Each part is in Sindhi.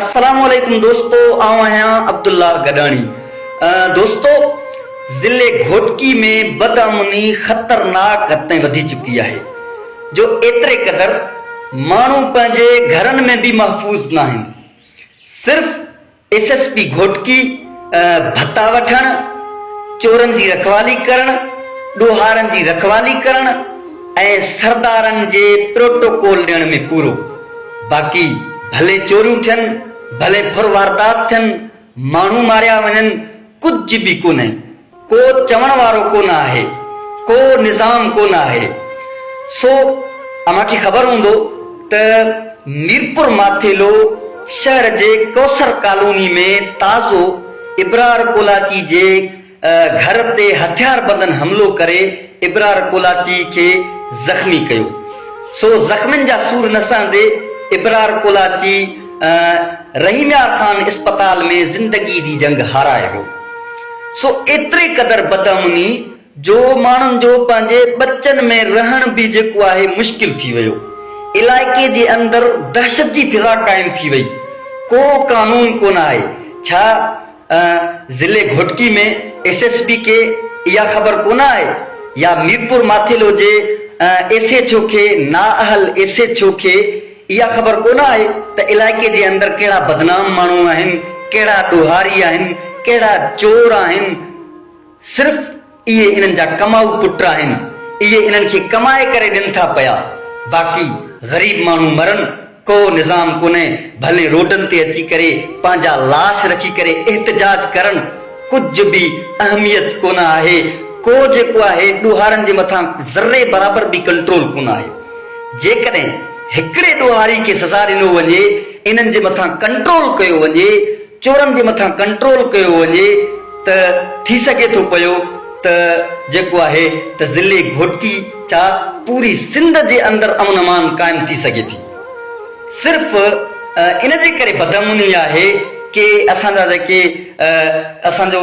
السلام عليڪم دوستو آئون آهيان عبدالله گڏاڻي دوستو ضلعي گهوٽڪي ۾ بدامني خطرناڪ حد تائين وڌي چڪي آهي جو ايتري قدر ماڻهو پنهنجي گهرن ۾ به محفوظ ناهن صرف ايس ايس پي گهوٽڪي ڀتا وٺڻ، چورن جي رکوالي ڪرڻ، ڏوهارن جي رکوالي ڪرڻ ۽ سردارن جي پروٽوڪول ڏيڻ ۾ پورو. باقي ڀلي چوريون ٿين، ڀلي ڦر واردات ٿين، ماڻهو ماريا وڃن، ڪجهه به ڪونهي. ڪو چوڻ وارو ڪونه آهي، ڪو نظام ڪونه آهي. سو اوهان کي خبر هوندو ته ميرپور ماٿيلو شهر جي ڪوثر ڪالوني ۾ تازو ابرار ڪولاچي جي گهر تي هٿياربندن حملو ڪري ابرار ڪولاچي کي زخمي ڪيو. سو زخمين جا سور نه سهندي ابرار ڪولاچي رحيم يار خان اسپتال ۾ زندگي جي جنگ هارائي ويو. سو ايتري قدر بدامني جو ماڻهن جو پنهنجي ٻچن ۾ رهڻ به جيڪو آهي مشڪل ٿي ويو. علائقي جي اندر دهشت جي فضا قائم ٿي وئي. ڪو قانون ڪونه آهي. ڇا ضلعي گهوٽڪي ۾ ايس ايس پي کي اها خبر ڪونه آهي يا ميرپور ماٿيلو جي ايس ايڇ او کي نااهل ايس ايڇ او کي اها خبر ڪونه آهي ته علائقي جي اندر ڪهڙا بدنام ماڻهو آهن، ڪهڙا ڏوهاري آهن، ڪهڙا چور آهن، صرف اهي انهن جا ڪمائو پٽ آهن، اهي انهن کي ڪمائي ڪري ڏين ٿا پيا، باقي غريب ماڻهو مرن، ڪو نظام ڪونهي، ڀلي روڊن تي اچي ڪري پنهنجا لاش رکي ڪري احتجاج ڪرن، ڪجهه به اهميت ڪونه آهي، ڪو جيڪو آهي ڏوهارن جي مٿان ذري برابر به ڪنٽرول ڪونه آهي. جيڪڏهن هڪڙي ڏوهاري کي سزا ڏنو وڃي، انهن جي مٿان ڪنٽرول ڪيو وڃي، چورن جي مٿان ڪنٽرول ڪيو وڃي ته ٿي سگهي ٿو پيو ته جيڪو آهي ته ضلعي گهوٽڪي ڇا پوري سنڌ جي اندر امن امان قائم ٿي سگهي ٿي. صرف ان جي ڪري بدامني آهي ڪي اسان جا جيڪي اسان جو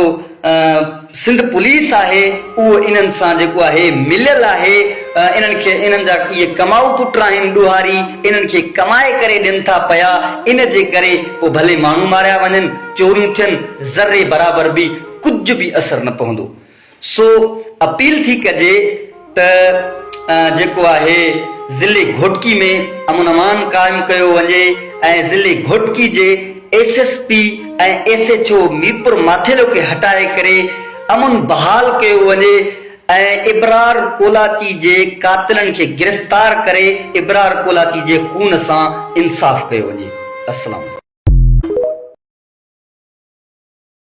سنڌ پوليس آهي اهو انهن سان جيڪو آهي مليل آهي انهن کي انهن جا اهي ڪمائو پٽ آهن ڏوهاري انهن کي ڪمائي ڪري ڏين ٿا پيا ان جي ڪري پوء ڀلي ماڻهو ماريا وڃن چوريون ٿين ذري برابر به ڪجهه به اثر نه پوندو سو اپيل ٿي ڪجي ته جيڪو آهي ضلعي گهوٽڪي ۾ امن امان قائم ڪيو وڃي ۽ ضلعي گهوٽڪي جي S S P ۽ S H O Mirpur Mathelo کي هٽائي ڪري امن بحال ڪيو وڃي ۽ ابرار ڪولاچي جي قاتلن کي گرفتار ڪري ابرار ڪولاچي جي خون سان انصاف ڪيو وڃي. السلام عليڪم.